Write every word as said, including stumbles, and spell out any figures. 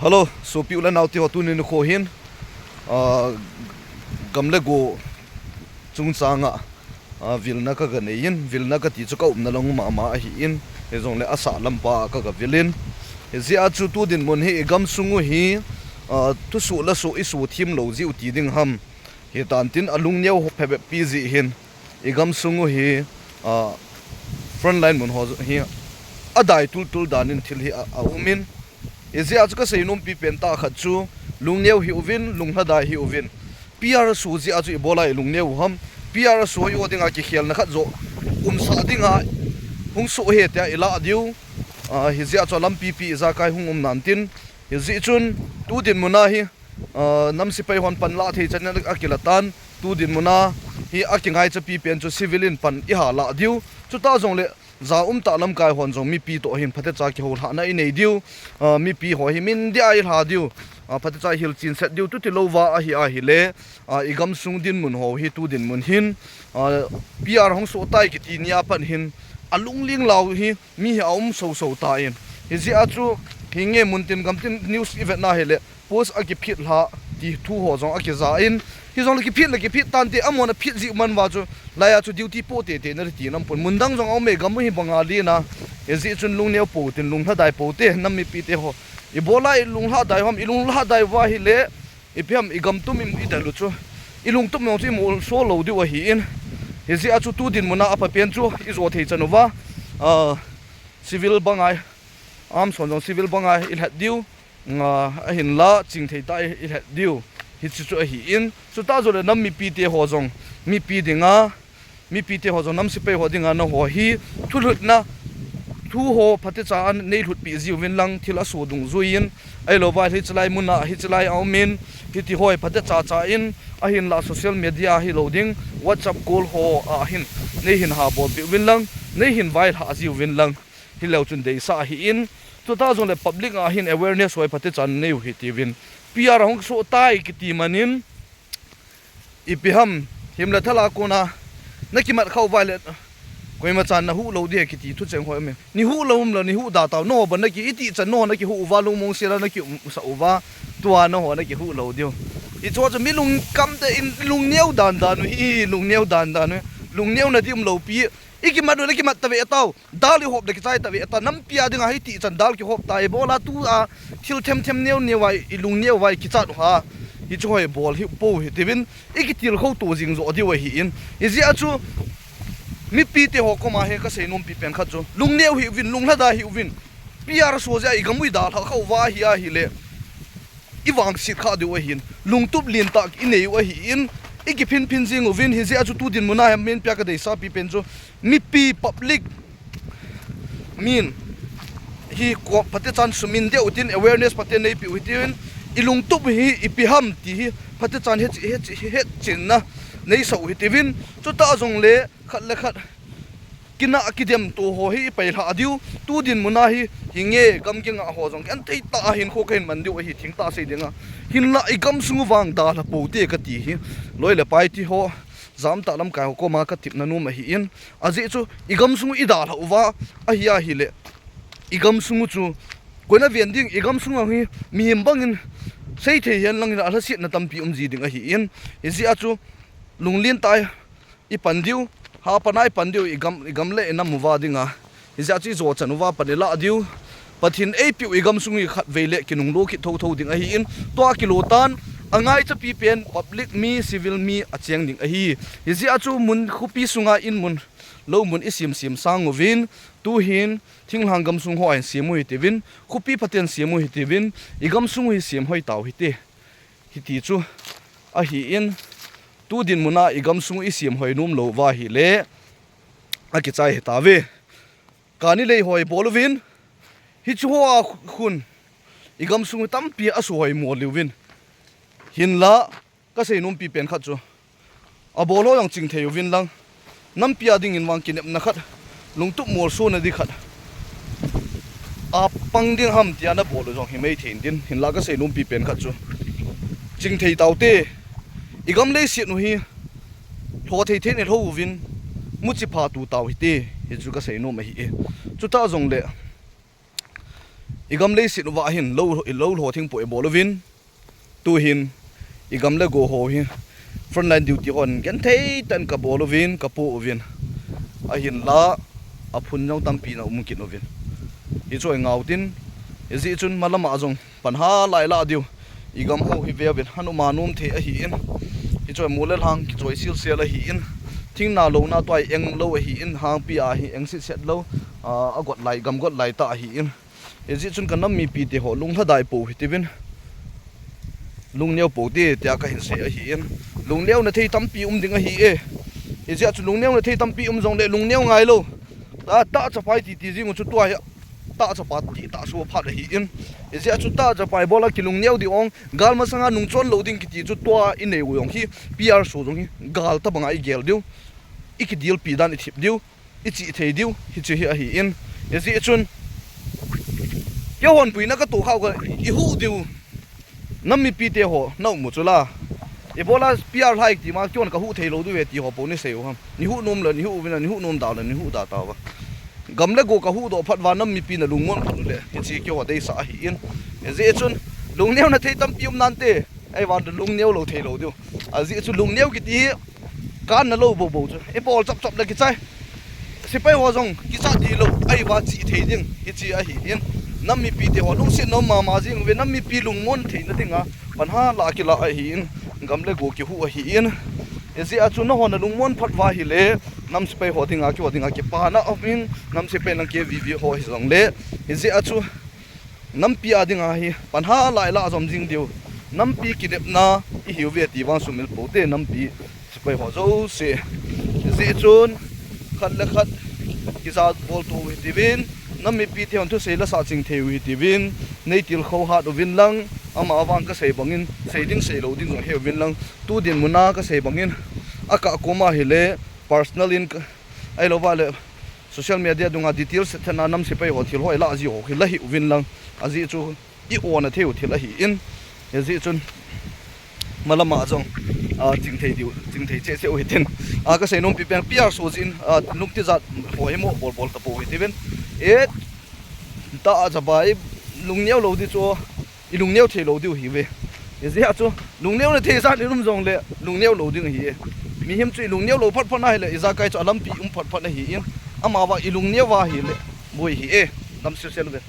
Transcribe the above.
Hello, sopi u le nao teho, tuni nikho hin, ah, gam le go chungchang a, ah, vilna ka ga nei in, vilna ka ti chu ka umna lang mama ahi in, hijongle asah lampa ka ga vil in. Hijeh a chu tu dinmun hi i gamsung u hi, ah, thusoh le soh i soh thim lou jeh u ti ding ham. Hitan tin a lungneo ho phabep pi jeh hin, i gamsung u hi, ah, frontline mun ho hi adai tultul dan in thil hi a, a um in. Hijeh a chu ka seinom pi pen tah khat chu, lungneo hih uvin, lunglhadai hih uvin. P R a soh jeh a chu ibola i lungneo u ham. P R a soh i o dinga kikhelna khat joh umsah dinga hung soh e tia i lah diu. Ah, hijeh a chu lampi pi ijakai hung um nan tin. Hijeh chun tu dinmun a hi, ah, nam sepai hon panla thei chan in a kila tan. Tu dinmun a hi a kingaicha pi pen chu civil in pan i ha lah diu. Chuta jongle ja um tah lamkai hon jong mipi toh hin phatecha kihoulhahna i nei diu. Ah, mipi ho hi min dia i lha diu. Ah, phatecha hilchen set diu, tuti lou va ahi ahile, ah, i gamsung dinmun ho hi tu dinmun hin, ah, P R hung soh tai kiti nia pan hin a lungling lau hi mi hi a um soso tan. Hijeh a chu hinge mun tin gam tin news i vet na hile, post a kiphit lha ti thu ho jong a kija in. Hijongle kiphit le kiphit tante, amahon aphit jeh man uva chu, lai a chu duty poh tete na ti nam pon. Mun dang jong a um e, gam u hi banga lina. Hijeh chun lungneo pou tin, lunglhadai pou te, nam mipi teho. Ibola i lunglhadai u ham, i lunglhadai uva hile, ipi ham i gam tum i, i del u chu, i lungtup mong chu i molso lou diu ahi in. Hijeh a chu tu dinmun a apha pen chu i jo thei chan uva, ah, civil banga, arms hon jong civil banga i lhet diu. Nga, ahinla chingthei tah a i, i lhet diu. Hiche chu ahi in. Chuta jongle nam mipi teho jong, mipi dinga, mipi teho jong nam sepai ho dinga na ho hi thulhutna thu ho phatecha a nei lhutpi jiuvin lang, thil a soh dungjui in, ahilou vai hiche lai mun a, hiche lai a um in, hiti ho hi phatecha cha in, ahinla social media hilou ding, WhatsApp group ho a hin nei hin ha bolpi uvin lang, nei hin vailhah jiuvin lang. Hileu chun deisah ahi in, chuta jongle public a hin awareness ho hi phatecha nei u hitiuvin. P R hung soh tai kiti man in, ipi ham, himle thal a kona na kimat khah uva le, koima chan na huh lou ding kiti thucheng ho um e. Nei huh lou um lou, nei huh da tao, nangho ban na ki, i ti chan nangho na kihuh uva, lungmong sela na ki umsah uva, tua nangho na kihuh lou diu. Hichu chu mi lungkam te in lungneo dan dan u hi, lungneo dan dan u, lungneo na ti um lou pi, i kimat u le kimat ta ve tao. Dal i hop le kichai ta ve ta, nampi a dinga hiti chan dal kihop ta, ibola tua thil them them neo neo a i lungneo uva i kichat u ham. Hichu hoi bol hi pou hitiuvin, i kitilkhou to jing jo diu ahi in. Hijeh a chu mipi teho koma hi ka seinom pi pen khat chu, lungneo hih uvin, lunglhadai hih uvin. P R soh jeh a i gam u i dalha khah uva ahi ahile, i vangset khah diu ahi in, lungtup lentah i nei u ahi in, i kiphin phin jing uvin. Hijeh a chu tu dinmun a hi min pia ka deisah pi pen chu, mipi public min hi ko phatechan sumin deu tin awareness phaten neipi u hitiuvin, i lungtup hi ipi ham ti hi phatechan hechi, hechi, hetchenna neisah u hitiuvin, chuta jongle khat le khat kinah kidem to ho hi i pailhah diu, tu dinmun a hi, hinge gam kinga ho jong kian thei tah a hinkho kahin man diu ahi, thengtah sei dinga. Hinla i gamsung u vang dalha pou te kati hi, loi le pai teho, jam tah lamkai ho koma ka tepna nom ahi in, ajeh chu i gamsung u i dalha uva ahi ahile, i gamsung u chu koina ven ding, i gamsung u hi mihem bangin seithei hen lang in alhasetna tampi um ji ding ahi in, hijeh a chu lunglen tah a i pan diu, hapan a i pan diu, i gam, i gam le i nam uva dinga. Hijeh a chu i jo chan uva pan i lah diu. Pathen eipiu i gamsung hi khatvei le kinunglo kit thotho ding ahi in, tua kilo tan, angaicha pi pen public mi, civil mi acheng ding ahi. Hijeh a chu mun khopi sunga in mun, lou mun i sem sem sang uvin, tuhin thinglhang gamsung ho ahin sem u hitiuvin, khopi phaten sem u hitiuvin, i gamsung hi sem hoi tau hite. Hiti chu ahi in, tu dinmun a i gamsung i sem hoi nom lou uva ahile, akichai hitauve. Kani lei hoi bol uvin, hichu ho a khun i gamsung tampi asoh hoi mol uvin. Hinla ka seinom pi pen khat chu, abol ho jong chingthei uvin lang, nampi a dingin vang kinepna khat, lungtup molsona di khat, apang ding ham tia na bol u jong himai thei in tin, hinla ka seinom pi pen khat chu, chingthei taute, i gam leiset u hi lho thei thei in lho uvin, muchi pha tu tau hite, hichu ka seinom ahi e. Chuta jongle I gam leiset uva hin lou, lou lho thing po i bol uvin. Tuhin i gam le go ho hi frontline duty hon genthei tah in ka bol uvin, ka pu uvin. Ahinla aphun jong tampi na um kit uvin. Hichu i ngau tin, hijeh chun malam a jong pan ha lai lah diu. I gam ho hi ve uvin, hanuma nom thei ahin. Hichu mu le lhang kichoi sil sel ahin. Thing na lou na tua i eng lou ahin, hangpi a hi eng sit set lou. A, a got lai, gam got lai tah ahin. Hijeh chun ka nam mipi te ho lunglhadai pou hitiuvin. Lungneo pou te, tia ka hin sei ahin. Lungneo na thei tampi um ding ahi e. Hijeh chun lungneo na thei tampi um jongle lungneo ngai lou. Ta, ta chapai ti ti jing u chu tua hi. Ta chapa ti ta su phat ahin. Hijeh chun ta chapai bol a kilungneo di ong. Gal masanga nungchon lou ding kiti chu tua i nei u jong hi. P R so jong hi. Gal tabang a i gel diu. I kidilpi dan i thip diu. I chih thei diu, hichu hi ahin. Hijeh chun, kei hon puina ka to khau ka i huh diu. Nam mipi te ho, na um u chu la. I bol a P R lhai ti ma, kei hon ka huh thei lou diu ve ti ho po ni sei u ham. Ni huh nom le, ni huh uvin a, ni huh nom da le, ni huh da ta uva. Gam le go ka huh doh phat uva nam mipi na lungmon phat u le, hichi kei ho deisah ahin. Hijeh chun, lungneo na thei tampi um nante, ahivang lungneo lou thei lou diu. Ajeh chu lungneo kiti hi, Kan na lou bou bou chu. I bol chap chap le kichai. Sipai ho jong kicha di lou. Ahivang chih thei ding. Hichi ahin. Nam mipi te ho lungset nom mama jing uve, nam mipi lungmon theina dinga. Pan ha lah kila ahin. Gam le go kihuh ahin. Hijeh a chu na ho na lungmon phat uva ahile. Nam sipai ho dinga kei ho dinga kipana aum in. Nam sipai nang kei V V ho hi jongle. Hijeh a chu. Nampi a dinga hi, pan ha lai lah jom jing diu. Nampi kinepna i hiu ve ti vang sumil pou te nampi sipai ho jouse. Hijeh chun, khat le khat, kija bol to u hitiuvin, nam mipi te hon thusei la sah ching thei u hitiuvin, nei tilkhou hat uvin lang, ama vang ka sei bangin, sei ding sei lou ding jong he uvin lang, tu dinmun a ka sei bangin, a ka koma hile, personal in, ahilou va le, Social media dunga details thena nam sipai ho thil ho i lah ji ho hi la hi uvin lang. Ajeh chu i ona thei u thil ahin. Hijeh chun malam a jong, a, ching thei diu, ching thei cheh cheh u hitin. A, ka sei nom pi pen P R so jin, a, lungti jat ho hi mo bol bol ta pou hitiuvin. E, ta a chabai lungneo lou di chu. I lungneo thei lou diu hi ve. Hijeh a chu, lungneo na thei jat in um jongle, lungneo lou ding ahi e. Mihem chu i lungneo lou phat phat na hile, ijakai chu a lampi um phat phat na hi in. Ama vang i lungneo va hile, boi hi e. Lam sel sel ve.